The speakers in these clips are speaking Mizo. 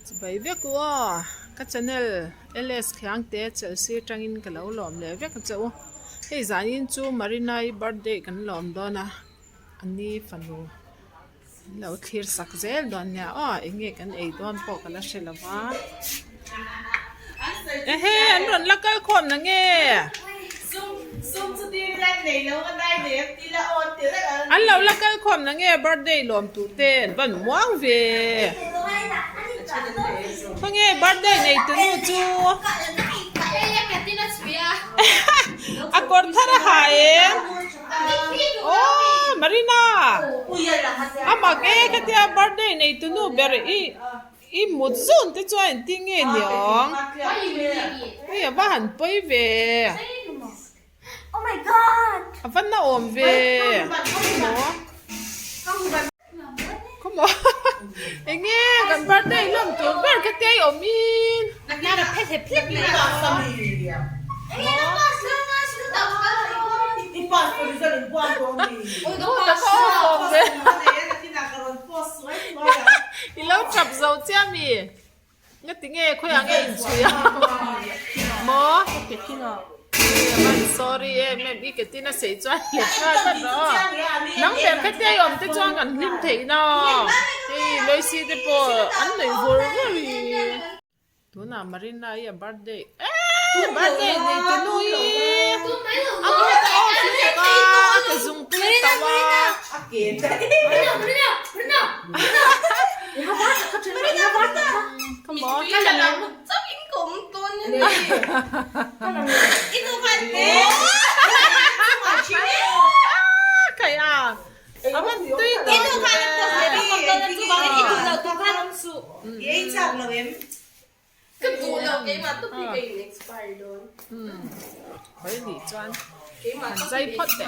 Chibai vek u aw, ka channel LS Khiangte Chelsea atangin ka lo lawm leh vek a che u. Hei zanin chu Marina-i birthday kan lawm dawn a, a ni fanu an lo thlir sak zel dawn nia aw, eng nge kan ei dawn pawh ka la hre lo va. Ehe an rawn la kal khawm na nge? An lo la kal khawm na nge birthday lawm tur te an van muang ve. Khawnge birthday nei tu nu chu? A kawr thar a ha em? Aww Marina! A mak e khatia birthday nei tu nu ber i I mut zun te chuan engtin nge ni awng? Hei a va han pawi ve. A va na awm ve. Khawmaw. Khawmaw. Enge kan birthday hlawm tur ber kha te i awm in. I lo tap zo chiah mi? Nga ti nge khawiah nge inchhui a? Maw? Aman sorry em em i ketin a sei chuan let nghal vat rawh aw. Nang ber kha te i awm te chuan kan hlim theih na aw. Hei Loicy te pawh an nuih vur vur hi. Tunah Marina i a birthday eee birthday nei te nu hi a mood a off lutuk a a ke zungpui a tauh a. Come on. Khai a. A van tui dawn Khawi nih chuan han zai phawt teh.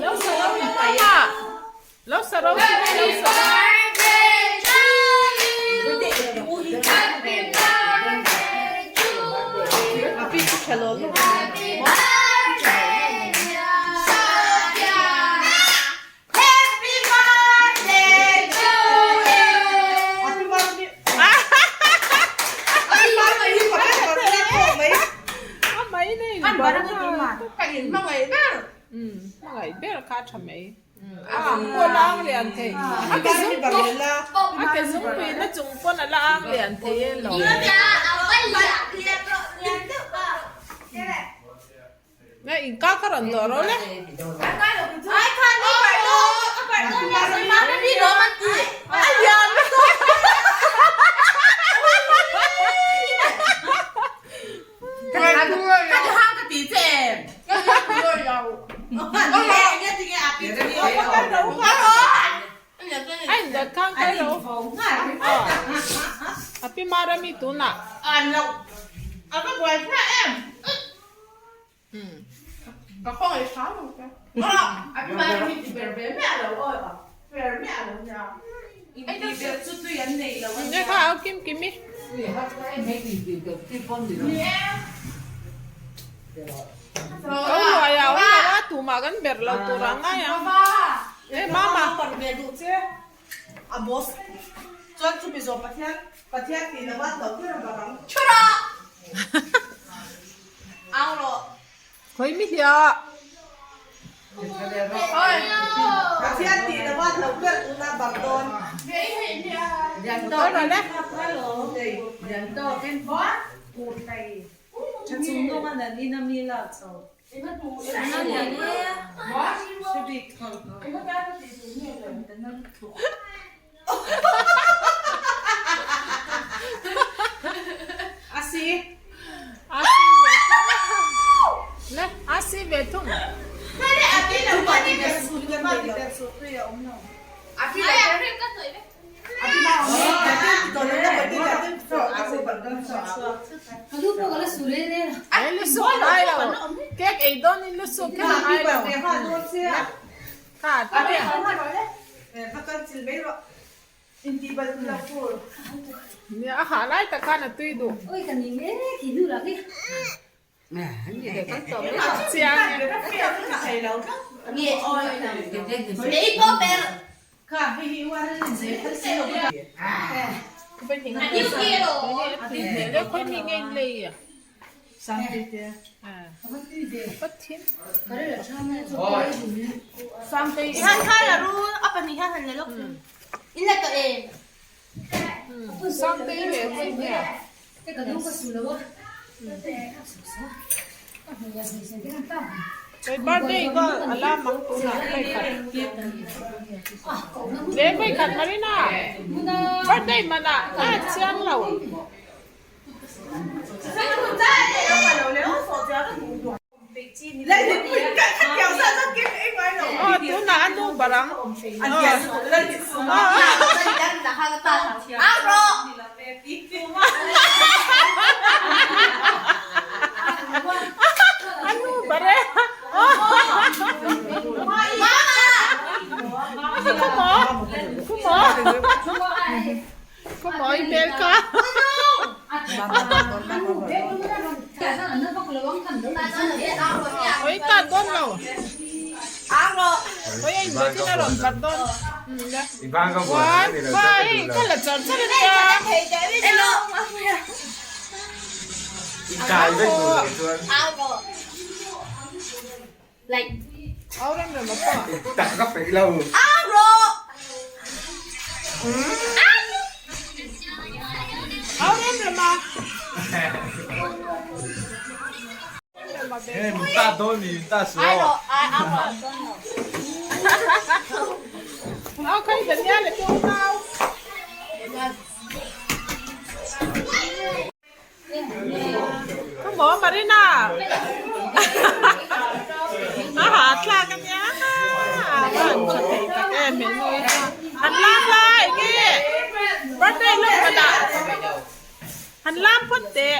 Lo sa ro hi mama. Lo sa ro hi lo sa ro. Hmangaih ber kha tha mai. A ang pawh la ang lian thei. A ke zungpui a ke zungpui na chung pawn a la ang lian thei e lo. Nge in ka ka rawn dawh ro le. A in dat khang kai lo. A pi Marami tunah. Nge kha au kim kim i. Ko luai a awm lo a tumah kan ber lo tur ang ngai ang. E mama. Khawi mi hliah. Le a si ve thung. Ei lu suk ngai lo. Cake ei dawn in lu suk kher a ngai lo. Kha a ti Nia a hah lai tak khan a tui duh. Chiang e. Birthday kha a lam ang tunah vawikhat le vawikhat Marina birthday manah a chiang lo. Aw tunah a nu bar ang. A nu bar e. Khaw maw khaw maw. Khaw maw i hmel kha. Oi tat dawn lo. Oi a inbe tin a rawn vat dawn. One, kha hei ka la char char a nia. Au rem rem a pawh. Au rem rem a. Au kha i Daniel e tu nau. Ka maw Marina a ha thlak a nia a van tha thei tak em he nui kha han lam la enge birthday lawm ka dah han lam phawt teh.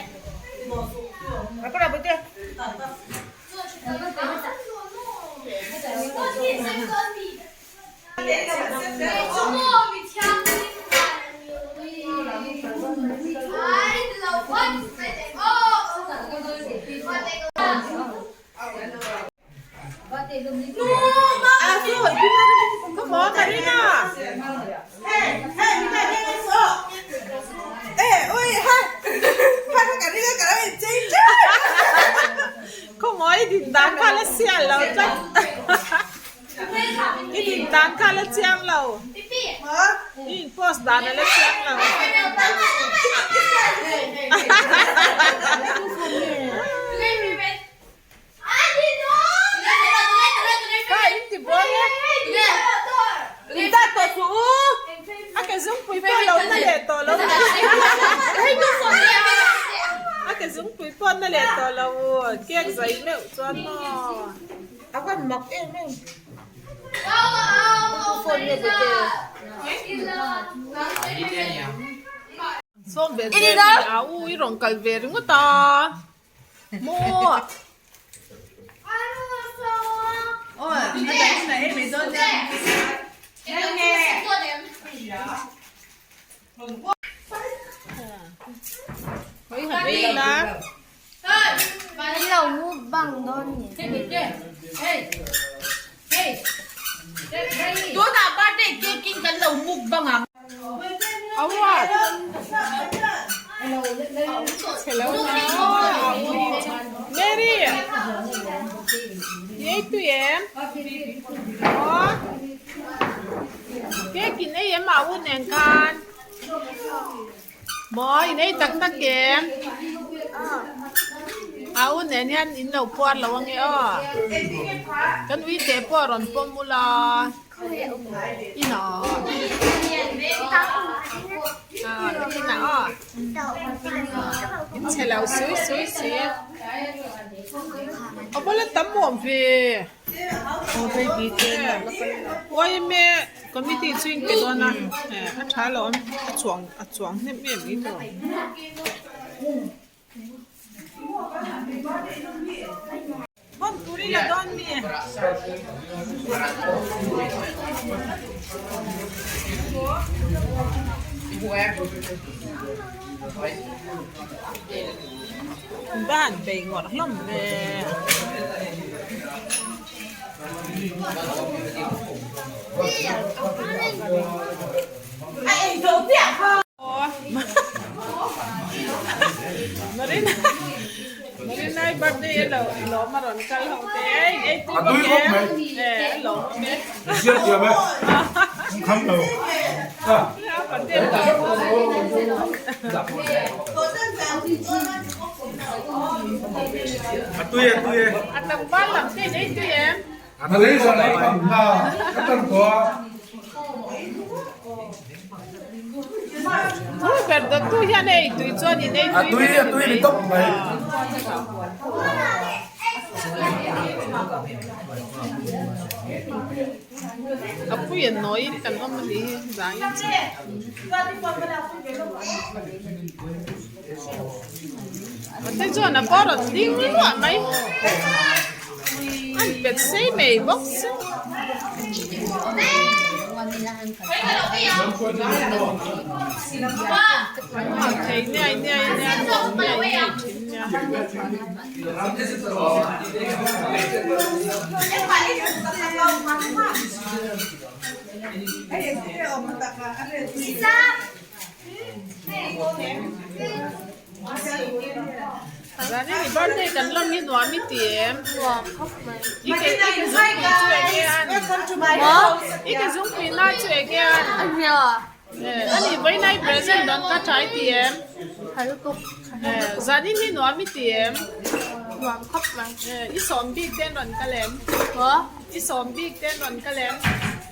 Come on, Marina. Come on, din dan kha la sial lo tlat. I din dan kha la chiang lo. I in post dan a la chiang lo. Kha in ti buai e. A ke zungpui pawh lo na leh tawh lo. A ke zungpui pawh na leh tawh lo. Cake zai meuh chuan maw. A van mak em em. Sawm ve che ni a u i rawn kal ve ringawt a maw. Hei han ei la. Kan lo mukbang dawn ni. Tunah birthday cake in kan lo mukbang ang. Awat. Hello Mary. Ei tui em? Aw. Cake in ei em a u nen khan. Maw in ei tak tak em? A u nen hian in lo puar lo ange aw. Kan ui teh pawh a rawn pawm ula. Inah. Inah aw. In chhe lo sui sui si. A bula tam awm ve. Uaime committee chu in pe dawn a a tha lo awm a chuang a chuang hnem em mai tawh bawm tur i la dawn mi. Ban bei ngawrh hlawm ve. Marina Marina i birthday a lo lawm a rawn kal ho te ei ei tui bawk e e a lawm awm e Siam thiam e kham lo A tui e tui e A tlangval lam te in ei tui em Malaysia lam pang hna ka tan ko a. Thu ber dawt tu hian ei tui chuan in ei A tui a tui ni tawp mai. A pui an nawiin kan awm a nih hi zangin chu. Te chuan a pawh rawn ding luah mai. An pet sei mai bawk si. An hmuh thei niai niai a nia nuam niai niai thin nia. Zani ni birthday kan lawm hi nuam i ti em? Nuam khawp mai. I ke i ke zungpui chu enge an? I ke zungpui na chu enge an? A hria. Eh, ani vawiin i present dawn ka tha i ti em? Hal kawp. Eh, zani hi nuam i ti em? Nuam khawp mai. Eh, i sawm bik ten rawn kal em? Maw? I sawm bik ten rawn kal em?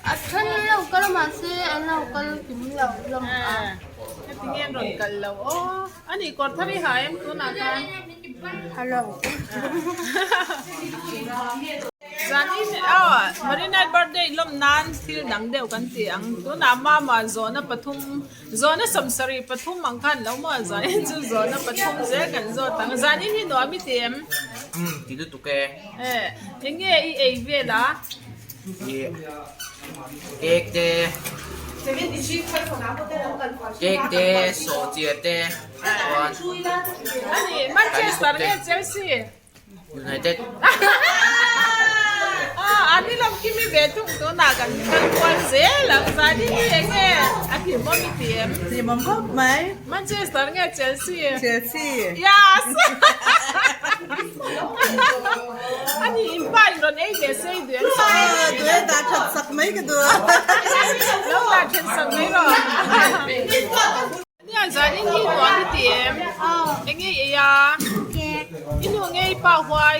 A then an lo kal mahse an lo kal kim lo hlawm a. Eh, heti nge an rawn kal lo aw. Ani kawr thar i ha em tunah khan? Ha lo. Zanin aw Marina birthday lawm nan thil dang deuh kan ti ang. Tunah mama zawhna pathum zawhna 75 ang khan lo maw zanin chu zawhna pathum zel kan zawt ang. Zanin hi nuam i ti em? Umm ti lutuk e. Eh, enge i ei vel a? Ih cake te cake te sawhchiar te chuan Ani Manchester nge Chelsea? United. Ah, ani lam khi mi ve thung tunah kan kal kual zel ang zani hi enge a hlimawm i ti em? Hlimawm khawp mai. Manchester nge Chelsea? Chelsea. Yes! Ani in pa in rawn ei ve sei duh em sak? Ah, duh e dah that sak mai ka duh a. Lo dah that sak mai rawh. Nia zanin hi nuam i ti em? Eng nge i ei a? I nu nge i pa huai?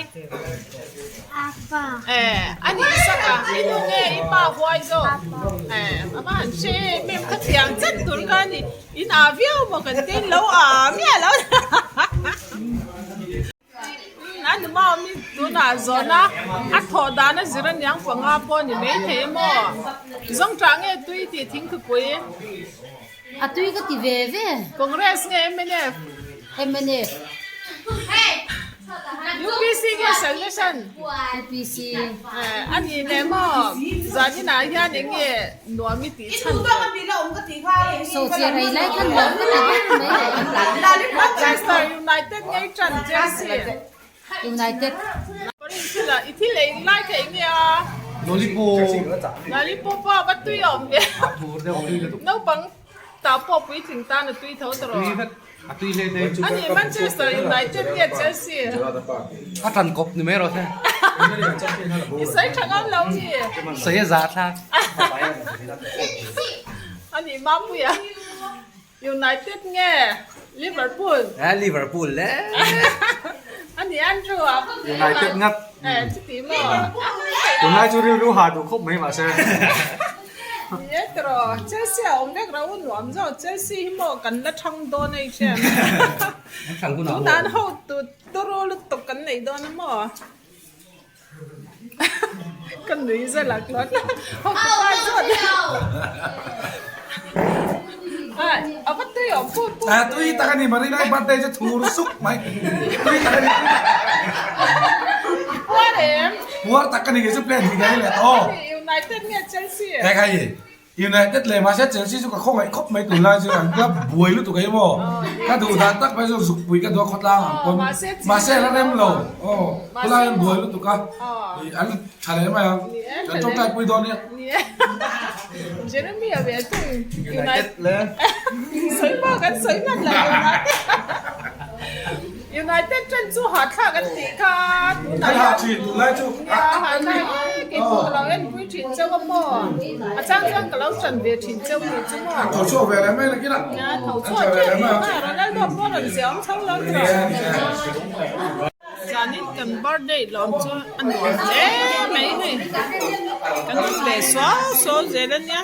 Eh, ani i sak a, i nu nge i pa huai zawk? Eh, a va han hre em em, khatiang chat tur kha ani, in ah viau maw kan ti, in lo ah miah lo. A nu mau mi tunah zawhna a thawh dan a zir aniang panga pawh a ni maithei emaw zawngṭah nge tui tih thingthupui A tui ka ti ve ve. Congress nge mnf? Mnf. UPC nge Salvation? UPC. A ni leh maw zaninah hian eng nge nuam i tih chhan ber? Sochiar ei lai khan nuam ka ti ber mai. Manchester United ngei ṭan Chelsea. United. Parin thil ah i thil ei lai kha eng nge a? Lollipop. Lollipop a va tui a awm ve. Naupang tah pawh puitling tan a tui tho ta rawh. Ani Manchester United nge Chelsea? A ṭan kawp ni mai rawh se. I sawi ṭha ngam lo mi? Sawi a zah thlak. Ani Mapuia United nge Liverpool? Eh Liverpool le. Ani Andrew a. United ngat. Eh chuti maw? Tunlai chu rilru ha duh khawp mai mahse. Ni e tiraw, Chelsea a awm vek rau nuam zawk, Chelsea hi maw kan la thang dawn a i hriat tunah an hotu turu lutuk kan nei dawn a maw ka nui zel a tluan hotu pa zawt a va tui awm put put a tui tak a ni Marina i birthday chu thur suk mai tui tak a ni puar em puar tak ka ni kei chu plan hi ngai leh tawh United nge Chelsea he khai. United leh mahse Chelsea chu ka khawngaih khawp mai tunlai chu an club buai lutuk a hi maw ka duh dan tak mai chu zukpui ka duh a khawtlang ang pawn mahse a la rem lo aw khawlai an buai lutuk a ih an tha leh mai ang kan tawngtai pui dawn nia. Jeremy a ve thung United sawi pawh kan sawi ngat lo United United ṭan chu hahthlak an tih kha tunah hian nia hahthlak e kei pawh ka lo enpui ṭhin cheu a maw a chang chuan ka lo ṭan ve ṭhin cheu nih chu maw nia tho chhuah ṭep tawh a Ronaldo pawh rawn ziah awm chho lo tawh. Zanin kan birthday lawm chu a nuam hle mai hei kan awm leh suau suau zel a nia.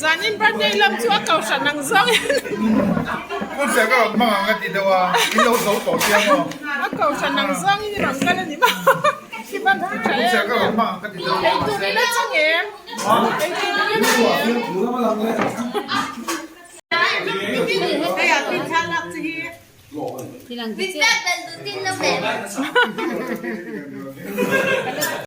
Zanin birthday lam chu a kohhran ang zawng in. Hmun ka rawn hmang ang a ti deuh a, in lo zo tawh sia maw? A kohhran ang zawng in i rawn kal a ni maw? Khi ban ti tha em? Hmun ka rawn hmang ang ka ti deuh a. Ei tur i la chang em? Ei tur i la chang em? Thil ang ti che.